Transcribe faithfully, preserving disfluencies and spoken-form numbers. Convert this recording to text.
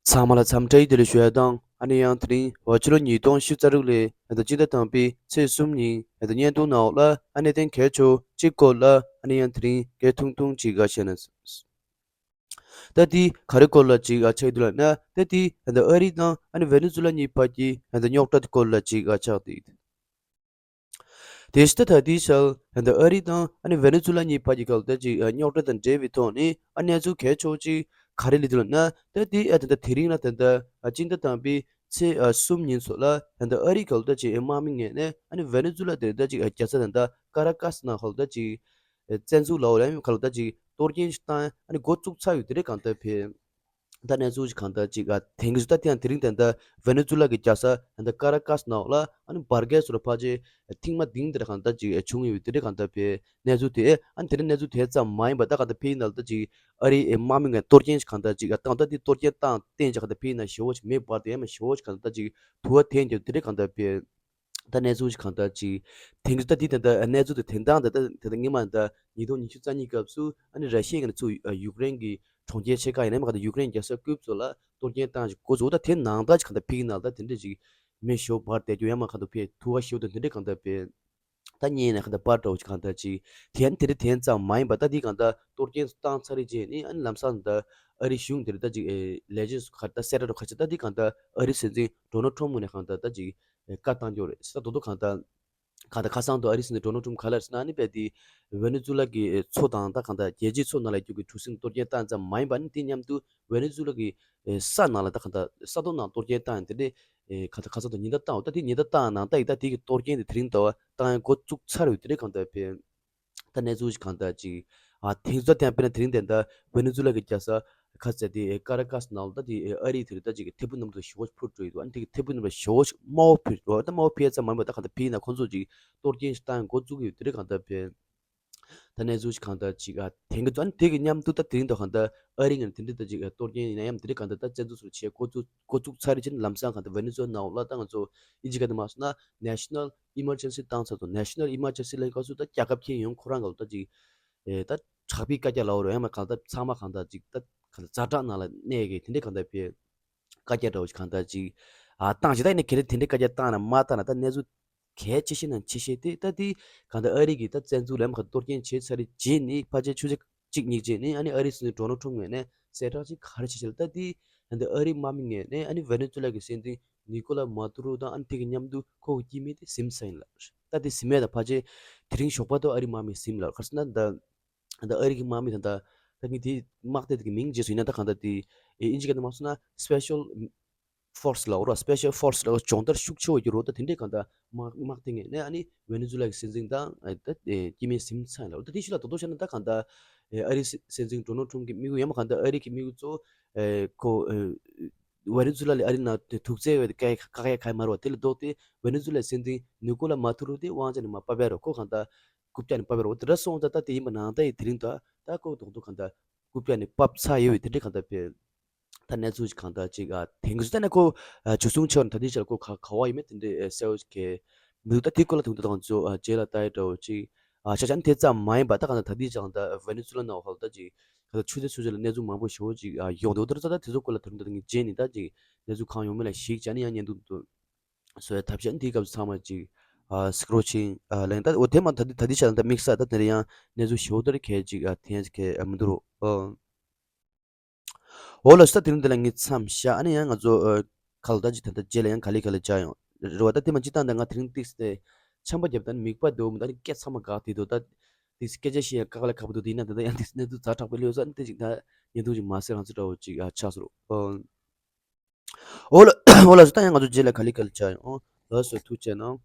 ཚང་མ་ལ་འཚམས་འདྲི་བདེ་ལེགས་ཞུ་ཡ་དང་། ཨ་ནི་ཡང་དེ་རིང་ཕྱི་ལོ་ཉིས་སྟོང་ཉི་ཤུ་རྩ་དྲུག་ལོའི་ཨ་ད་སྤྱི་ཟླ་དང་པོའི་ཚེས་གསུམ་ཉིན་ཨ་ད་བརྙན་ཐུང་ནང་ལ་ཨ་ནི་གནད་དོན་གལ་ཆེ་བོ་གཅིག་སྐོར་ལ་ཨ་ནི་ཡང་དེ་རིང་སྐད་ཐུང་ཐུང་ཅིག་ཨ་བཤད་ན། ད་དེ་ག་རེ་སྐོར་ལ་ཅིག་ཨ་ཆགས་འདུག་ལབ་ན། ད་དེ་ཨ་ད་ཨ་རི་དང་ཨ་ནི་ཝེ་ནེ་ཛུ་ལ་གཉིས་བར་གྱི་ཨ་ད་རྙོག་དྲ་དེ་སྐོར་ལ་ཅིག་ཨ་ཆགས་འདུག་དེ་ཕྱི་ད་ད་དེའི་ཆར་ད་ཨ་རི་དང་ཨ་ནི་ཝེ་ནེ་ཛུ་ལ་གཉིས་བར་གྱི་སྐབས་ད་ཅིག་རྙོག་དྲ་དང་འབྲེལ་བའི་ཐོག་ནས་ཨ་གནས་ཚུལ་གལ་ཆེ་བོ་ཅིག་ག་རེ་སླེབས་འདུག་ལབ་ན། ད་དེ་ཨ་ད་ད་དེ་རིང་ལ་ད་ད་ཨ་སྤྱི་ཟླ་དང་པོའི་ཚེས་ཨ་གསུམ་ཉིན་ཚོ་ལ་ད་ད་ཨ་རིའི་སྐབས་ད་ཅིག་དམག་མི་ངོས་ནས་ཨ་ནི་ཝེ་ནེ་ཛུ་ལ་དེར་ད་ཅིག་རྒྱལ་ས་ད་ད་ཀ་ར་ཀཱས་ནང་ཧོལ་ད་ཅིག་བཙན་འཛུལ་ལའོ་ལ་ཡང་ག་ལ་ད་ཅིག་གཏོར་སྐྱོན་ཞིག་བཏང་ཨ་ནི་འགོ་བཙུགས་ཚར་ཡོད་དེ་རེད་གང་ལྟར་ཕེ། ད་གནས་ཚུལ་ཞིག་གང་ལྟར་ཅིག་ཨ་དེང་གི་ད་དེ་ཡང་དེ་རིང་དེ་འདྲ་ཝེ་ནེ་ཛུ་ལ་གི་རྒྱལ་ས་ད་ཀ་ར་ཀཱས་ནང་ལ་ཨ་ནི་བར་བརྒལ་སོགས་ལ་ཕལ་ཆེར་ཐེངས་མ་བདུན་དེ་འདྲ་གང་ལྟར་ཅིག་བྱུང་ཡོད་དེ་འདྲ་གང་ལྟར་བས་གནས་ཚུལ་དེ་ཨ་ནི་དེ་འདྲ་གནས་ཚུལ་དེ་ཙམ་མ་ཡིན་པ་ད་གང་ལྟར་ཕེ་ཡིན་ན་ལ་ད་ཅིག་ཨ་རིའི་དམག་མི་ངོས་གཏོར་སྐྱོན་ཞིག་གང་ལྟར་ཅིག་ཨ་བཏང་ད་དེ་གཏོར་སྐྱོན་བཏང་བསྟན་ཅིག་གང་ལྟར་ཕེ་ཡིན་ན་ཞེ་བོ་ཞིག་མེད་པར་དེ་ཡང་མ་ཞེ་བོ་ཞིག་གང་ལྟར་ཅིག་དུ་བ་འཐེན་རྒྱུ་དེ་འདྲ་གང་ལྟར་བས། ད་གནས་ཚུལ་ཞིག་གང་ལྟར་ཅིག་དེང་གི་ད་དེ་ད་ལྟ་གནས་ཚུལ་དེ་དེང་སང་ད་ལྟ་དེ་ད་སྔོན་མ་ད་ཉིས་སྟོང་ཉི་ཤུ་རྩ་གཉིས་སྐབས་སུ་ཨ་ནི་ར་ཤི་ཡ་གི་ཚུར་ཡུཀ་རེན་གྱི་གྲོང་ཁྱེར་ཕྱེད་ཀ་ཡིན་ན་མ་ག་ད་ཡུཀ་རེན་རྒྱལ་ས་ཀིབ་ཚོ་ལ་གཏོར་སྐྱོན་བཏང་ཞིག་འགོ་ཚུགས། ད་དེ་ནང་ད་ཞིག་གང་ལྟར་ཕིག་ནང་ད་དེ་འདྲ་ཞིག་མེ་ཤོ་འབར་བསྡད་རྒྱུ་ཡང་མ་ག་ད་ཕེ་ཐུ་བ་ཤོ་དང་དེ་འདྲ་གང་ལྟར་ཕེ། ད་གཉིས་ནས་གང་ལྟར་པར་འདྲ་བོ་ཞིག་གང་ལྟར་ཅིག་དེ་ཡང་དེ་འདྲ་དེ་ཙམ་མ་ཡིན་པ་ད་དེ་གང་ལྟར་གཏོར་སྐྱོན་བཏང་ཚར་རེད་རྗེས་ནི་ཨ་ནི་ལམ་སང་ད་ཨ་རི་གཞུང་དེ་འདྲ་ད་ཅིག་ལས་བྱེད་སུ་ག་ད་གསལ་བསྒྲགས་འདྲ་ཁ་ཆེ་ད་དེ་གང་ལྟར་ཨ་རི་སྲིད་འཛིན་ཌོ་ནལ་ཁྲོམ་ངོས་ནས་གང་ལྟར་ད་ཅིག་བཀའ་བཏང་རྒྱུ་རེད་ཟེར། ད་རྡོག་རྡོག་གང་ལྟར་གང་ལྟར་ཁ་སང་དུ་ཨ་རི་སྲིད་འཛིན་ཌོ་ནལ་ཁྲོམ་ག་ལ་རེད་ཟེར་ན་ཨ་ནི་དཔེ་དེ་ཝེ་ནེ་ཛུ་ལ་གི་མཚོ་དང་ད་གང་ལྟར་རྒྱལ་སྤྱིའི་མཚོ་ནང་ལ་རྒྱུག་གི་གྲུ་གཟིངས་གཏོར་སྐྱོན་བཏང་ཙམ་མ་ཡིན་པ་ནི་དེ་མཉམ་དུ་ཝེ་ནེ་ཛུ་ལ་གི་ས་ནང་ལ་ད་གང་ལྟར་ས་ཐོག་ནང་གཏོར་སྐྱོན་བཏང་ཡིན་དེ་འདྲས་ཁ་ད་ཁ་སང་དུ་ཉེན་བརྡ་བཏང་འོ་ད་དེ་ཉེན་བརྡ་བཏང་ནང་ད་ཡིན་ད་དེ་གི་གཏོར་སྐྱོན་དེ་དེ་རིང་ད་བ་བཏང་ཡང་འགོ་བཙུགས་ཚར་ཡོད་དེ་འདྲས་གང་ལྟར་ཕེ། ད་གནས་ཚུལ་ཞིག་གང་ལྟར་ཅིག་ཨ་དེང་སང་དེ་ཡང་དཔེར་ན་དེ་རིང་དེ་འདྲ་ཝེ་ནེ་ཛུ་ལ་གི་རྒྱལ་ས་ཁ་ཚ་དེ་ཀ་ར་ཀཱས་ནང་ལ་ད་དེ་ཨ་རིའི་དེ་རེད་ད་ཅིག་ཐད་འཕུར་གནམ་གྲུ་ཞེ་བོ་ཕུར་འགྲོ་ཡི་འདུག་ཨ་ནི་དེ་གི་ཐད་འཕུར་གནམ་གྲུ་ཞེ་བོ་ཞིག་དམའ་བོ་ཕུར་འགྲོ་ད་དམའ་བོ་ཕུར་ཙམ་མ་ཡིན་པ་ད་གང་ལྟར་ཕུར་ཡིན་ན་ཁོང་ཚོ་ཅིག་གཏོར་སྐྱོན་ཞིག་བཏང་འགོ་བཙུགས་ཡོད་དེ་རེད་གང་ལྟར་ཕེ། ད་གནས་ཚུལ་ཞིག་གང་ལྟར་ཅིག་ཨ་དེང་གི་ཙོ་ཨ་ནི་དེ་གི་མཉམ་དུ་ད་དེ་རིང་ད་གང་ལྟར་ཨ་རི་ངོས་ནས་དེ་འདྲ་ད་ཅིག་གཏོར་སྐྱོན་ཡིན་ན་ཡང་དེ་འདྲ་གང་ལྟར་ད་བཙན་འཛུལ་སོགས་བྱས་འགོ་བཙུགས་འགོ་བཙུགས་ཚར་རེད་ཅེས་ལམ་སང་གང་ལྟར་ཝེ་ནེ་ཛུ་ལ་ནང་ལ་ད་ང་ཚོ་ཨིན་ཇི་སྐད་དུ་མ་སོང་ན་National Emergency བཏང་ཚར་སོང་། National Emergency ལབ་སྐབས་སུ་ད་རྒྱལ་ཁབ་ཁྱེར་ཡོང་ཁོ་རང་ག་ལ་ད་ཅིག་ཨེ་ད་དྲག་པོའི་བཀའ་རྒྱ་ལབ་རོ་ཡང་མ་གང་ལྟར་ཚང་མ་གང་ལྟར་ཅིག་ད་གང་ལྟར་ཛ་དྲག་ནང་ལ་གནས་ཀྱི་དེ་འདྲ་གང་ལྟར་བས། བཀའ་རྒྱ་འདྲ་བོ་ཞིག་གང་ལྟར་ཅིག་ཨ་བཏང་ཞིག་ད་ཡིན་ན་གལ་ཏེ་དེ་འདྲའི་བཀའ་རྒྱ་བཏང་ན་མ་བཏང་ན་ད་གནས་ཚུལ་གལ་ཆེ་ཤོས་ནང་ཆེ་ཤོས་དེ་ད་དེ་གང་ལྟར་ཨ་རི་གི་ད་བཙན་འཛུལ་ལམ་ཁ་གཏོར་སྐྱོན་བྱས་ཚར་རེད་རྗེས་ནི་ཕལ་ཆེར་ཆུ་ཚོད་གཅིག་གཉིས་རྗེས་ནི་ཨ་ནི་ཨ་རི་སྲིད་འཛིན་ཌོ་ནལ་ཁྲོམ་ངོས་ནས་གསལ་བསྒྲགས་ཅིག་ག་རེ་བྱས་ཤག་ལ་ད་དེ་གང་ལྟར་ཨ་རི་དམག་མི་ངོས་ནས་ཨ་ནི་ཝེ་ནེ་ཛུ་ལ་གི་སྲིད་འཛིན་ནི་ཀོ་ལ་མ་ཏུ་རོ་དང་ཨ་ནི་དེ་གི་མཉམ་དུ་ཁོ་གི་སྐྱེ་དམན་དེ་ཟིན་ཚར་ཡིན་ལ། ད་དེ་ཟིན་མེད་ད་ཕལ་ཆེར་དེ་རིང་ཞོགས་པ་ད་ཨ་རི་དམག་མི་ཟིན་ལ་ག་རེ་ཟེར་ན་ད། ད་ཨ་རི་གི་དམག་མི་དང་ད་ད་ངས་དེ་དམག་སྡེ་དེ་གི་མིང་བརྗེད་སོང་། ཡིན་ན་ད་གང་ལྟར་དེ་ཨིན་ཇི་སྐད་དུ་མ་སོང་ན་Special Force ལབ་རོ། Special Force ལབ་སྦྱོང་བརྡར་ཤུགས་ཆེ་བོ་ཡོད་རོ། ད་དེ་འདྲའི་གང་ལྟར་དམག་དམག་སྡེ་ངོས་ནས་ཨ་ནི་ཝེ་ནེ་ཛུ་ལ་གི་སྲིད་འཛིན་དང་ཨ་ད་ཨེ་སྐྱེ་དམན་ཟིན་ཚར་ལབ་རོ། ད་དེ་ཤུལ་ལ་དོ་དོ་བྱས་ན་ད་གང་ལྟར་ཨེ་ཨ་རི་སྲིད་སྲིད་འཛིན་ཌོ་ནལ་ཁྲོམ་གི་དམིགས་ཡུལ་ཡང་མ་གང་ལྟར་ཨ་རི་གི་དམིགས་ཡུལ་གཙོ་བོ་ཨེ་ཁོ་ཨེ་ཝེ་ནེ་ཛུ་ལ་ལ་ཨ་རི་ནང་དེ་དུག་རྫས་ཡོད་དེ་བཀག་བཀག་ཡ་ག་ཡ་མ་རེད་བ། དེ་ལ་ལྡོག་སྟེ་ཝེ་ནེ་ཛུ་ལ་སྲིད་འཛིན་ནི་ཀོ་ལ་མ་ཏུ་རོ་དེ་དབང་ཆ་ནས་མར་ཕབ་ཡ་རོ། ཁོ་གང་ལྟར་རྐུབ་བཀྱག་ནས་ཕབ་པ་རེད། འོ་དེ་འདྲ་སོང་ཙང་ད་དེ་ཡིན་པ་ནང་ད་ཡི་དེ་རིང་ད་ད་ལྐོག་རྡོག་རྡོག་གང་ལྟར་རྐུབ་བཀྱག་ནས་ཕབ་ཚར་ཡོད་པའི་དེ་འདྲ་གང་ལྟར་བྱས། ད་གནས་ཚུལ་ཞིག་གང་ལྟར་ཅིག་ཨ་དེང་གི་ཚོད་ད་ནས་ཁོ་ཨ་འཇུ་བཟུང་ཆེ་བ་ནས་ད་ལྟའི་ཆར་ཁོ་ག་ག་བ་ཡིན་མིན་དེ་འདྲའི་ཨ་གསལ་བོ་ཞིག་གི་མི་འདུག་ད་དེ་སྐོར་ལ་དུང་ད་ང་ཚོ་ཨ་རྗེས་ལ་ལྟ་ཡི་འདྲ་བོ་ཅིག་ཨ་ཆ་ཆ་ནི་དེ་ཙམ་མ་ཡིན་པ་ད་གང་ལྟར་ད་ལྟའི་ཆར་གང་ལྟར་ཝེ་ནེ་ཛུ་ལ་ནང་ཧོལ་ད་ཅིག་གང་ལྟར་ཆུ་ཚོད་ཆུ་ཚོད་ལ་གནས་ཚུལ་མང་པོ་ཞེ་པོ་ཅིག་ཨ་ཡོང་འདུག་ད་ད་དེ་ཚོ་སྐོར་ལ་ད་རུང་ད་ངས་རྗེས་ནས་ད་ཅིག་གནས་ཚུལ་གང་ཡོང་མིན་ལ་གཞིགས་བྱས་ནས་ཡང་བརྙན་ཐུང་འདུག་བཟོ་ཡ་ཐབས་ཤེས་འདིའི་སྐབས་སུ་ཚང་མ་ཅིག་ཨ་སི་ཀྲོ་ཆིང་ཨ་ལེན་ད་འོ་དེ་མ་ད་ད་ལྟའི་ཆ་ལ་ད་དམིགས་བསལ་ད་དེ་ལ་ཡང་གནས་ཚུལ་ཞེ་པོ་ད་རེ་གལ་ཅིག་ཨ་ཐེན་གལ་ཨ་མི་འདུག་རོ། ཨ་འོ་ལ་སུ་ད་དེ་རིང་འདི་ལ་ངས་མཚམས་བཞག་ཨ་ནི་ཡང་ང་ཚོ་ཨ་ཁ་ལོ་ད་ཅིག་ད་ད་རྗེས་ལ་ཡང་ག་ལེ་ག་ལེ་བྱ་ཡོང་རེད་བ། ད་དེ་མ་ཅི་ད་ད་ང་དེ་རིང་ཏིག་སེ་ཆམ་པ་བརྒྱབ་ད་ནི་མིག་པ་འདུག་མི་ད་ནི་སྐད་ཚང་མ་འགག་དེ་འདུག་ད་དེ་སྐད་ཆ་བཤད་ཡང་དཀའ་ལས་ཁག་པོ་འདུག་དེ་ཡིན་ན་ད་ད་ཡང་ཏིག་སེ་གནས་ཚུལ་ཛ་དྲག་པོ་ལོས་ས་ཨ་ནི་དེ་ཅིག་ད་ཉན་ཐུང་ཅིག་མ་ཟེར་རང་ཚོ་འདྲ་བོ་ཅིག་ཨ་ཆགས་སོང་རོ། ཨ། འོ་ལ་འོ་ལ་སུ་ད་ཡང་ང་ཚོ་རྗེས་ལ་ག་ལེ་ག་ལེ་བྱ་ཡོང་། ལགས་སོ་ཐུགས་རྗེ་གནང་།